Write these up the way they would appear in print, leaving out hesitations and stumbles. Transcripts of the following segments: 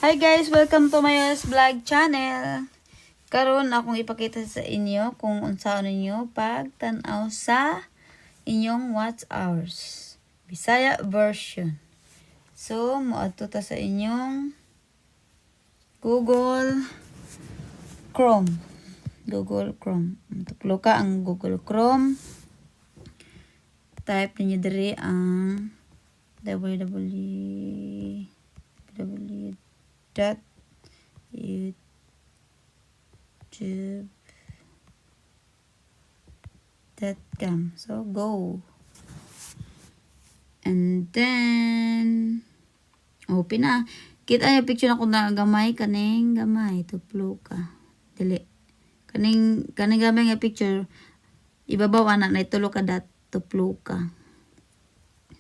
Hi guys! Welcome to my US vlog channel. Karon akong ipakita sa inyo kung unsaon ninyo pagtan-aw sa inyong watch hours. Bisaya version. So, moadto ta sa inyong Google Chrome. Google Chrome. Tuploka ang Google Chrome. Type ninyo diri ang www.youtube.com. So, go. And then, open na. Kita niyo picture nako na gamay, kaning gamay, tuplo ka. Dili. Kaning gamay nga picture, ibabaw ana na tulo ka dot, tuplo ka.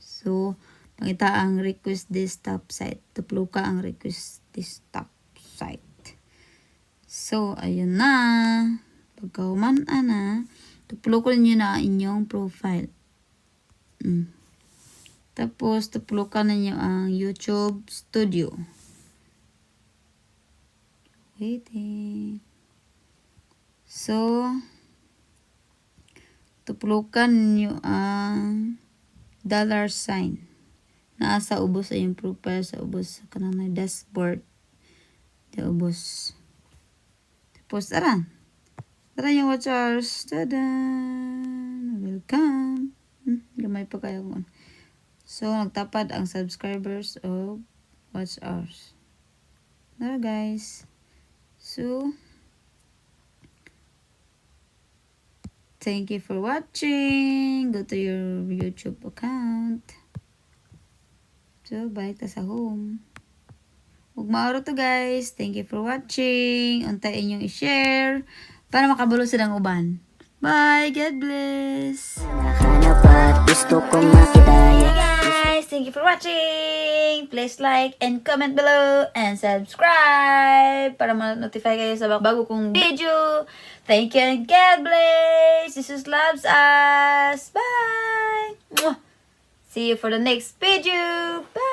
So, pangita ang request desktop site. Tuplo ka ang request desktop site. So, ayun na. Pagkahuman ana, tuplo ko ninyo na ang inyong profile. Tapos, tuplukan ninyo ang YouTube Studio. Waiting. So, tuplukan ninyo ang dollar sign. Naa sa ubos sa inyong profile, sa ubos sa kanang na dashboard. Di ubos. Tapos, tara. Tara yung watch hours. Tada! Welcome. Gamay pa kayo. So, nagtapad ang subscribers of watch hours. Tara, guys. So, thank you for watching. Go to your YouTube account. So, balik ta sa home. Ug mao ra to, guys. Thank you for watching. Unta inyong i-share para makabalo silang uban. Bye! God bless! Nakahanap at gusto kong makita, yeah. Guys, thank you for watching. Please like and comment below and subscribe para ma-notify kayo sa bago kong video. Thank you and God bless. Jesus loves us. Bye. Mwah. See you for the next video. Bye.